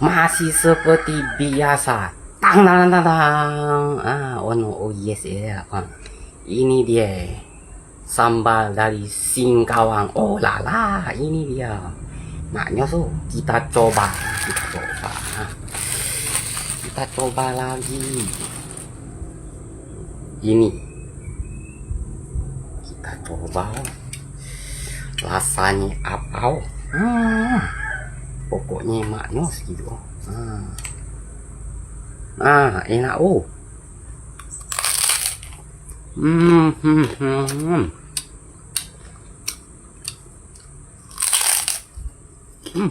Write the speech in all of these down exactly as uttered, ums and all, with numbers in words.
Masih seperti biasa. Tang, tang, tang, tang, tang. Ah, oh no, oh yes, ya, kan. Ini dia. Sambal dari Singkawang. Oh la la, ini dia. Maknyus, oh, kita coba. Kita coba. Ah. Kita coba lagi. Ini. Kita coba. Rasanya apa? Hmm. Pokoknya maknyus gitu. Hmm. Ah, enak, oh. Hmm, hmm, hmm, hmm. Hmm.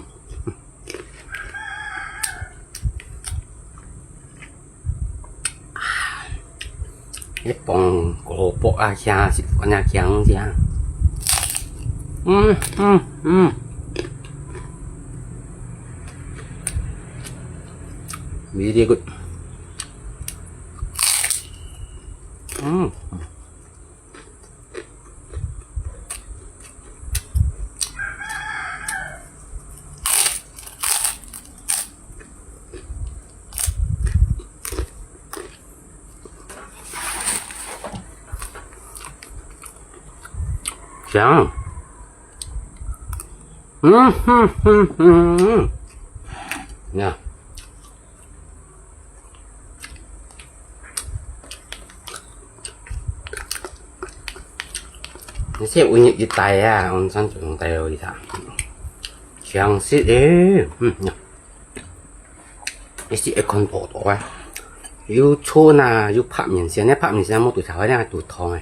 你放蘿蔔啊，啥是按呢香香。嗯，嗯，嗯。Very good。嗯。 香。嗯哼哼哼哼。呀。你先搵一袋啊，我们上次用袋了一下。香死了，嗯，呀。 一時會看到到啊。有春啊，有白麵線，該白麵線無煮炒个，該煮湯个，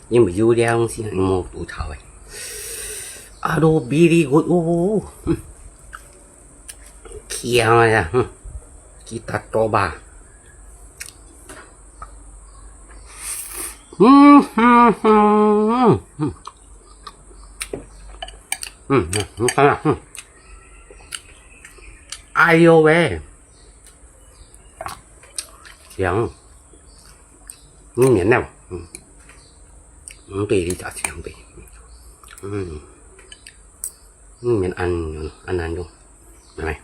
因為有兩時無煮炒个。Aduh, very good，哦，嗯，香啊呀，嗯，kita coba。嗯，嗯，嗯，嗯，嗯。嗯，嗯，你看啊，嗯。 哎呦喂，香，你免了，嗯，嗯，对，你家香对，嗯，你免ăn，ăn ăn用，来，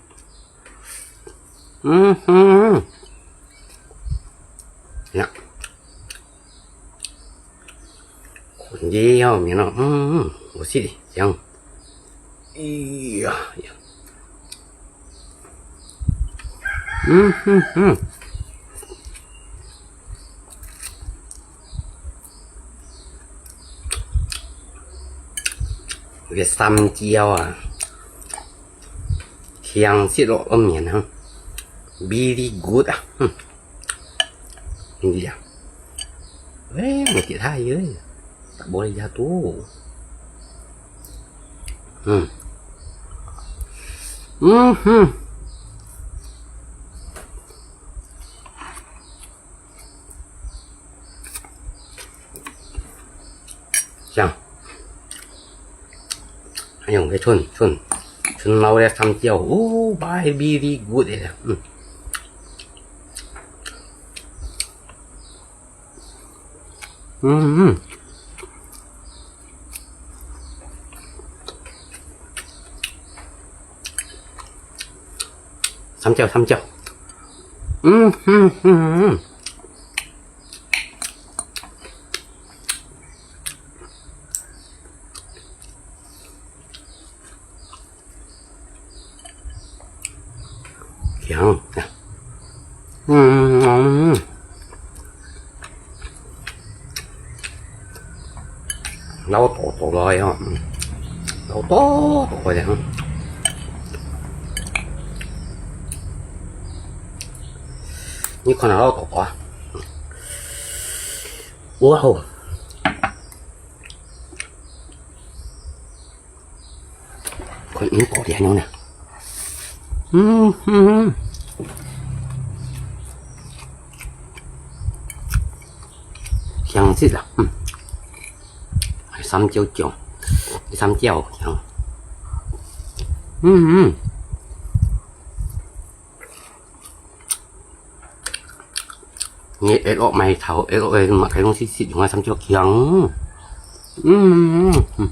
嗯嗯，呀。 你好面哦，嗯，我是香。哎呀呀，嗯嗯嗯，這个三椒啊，香死了，我面啊，very good啊，嗯。 Hindi ya. Eh, mati tayo. Tak boleh jatuh. Hmm. Hmm, hmm. 像，還有个春，春，春撈个三椒，哦，very good个，嗯。嗯，嗯。三椒，三椒。嗯，嗯，嗯，嗯。 香。嗯，嗯。撈多多來哦，嗯，撈多多來，嗯。你看下撈多多啊。哇哦！ 看有多靚樣呢。嗯，嗯，嗯。香死啦，嗯。三椒醬，三椒香。嗯，嗯。 你愛落埋頭，愛落个麼个東西，食用个三椒醬。嗯，嗯，嗯。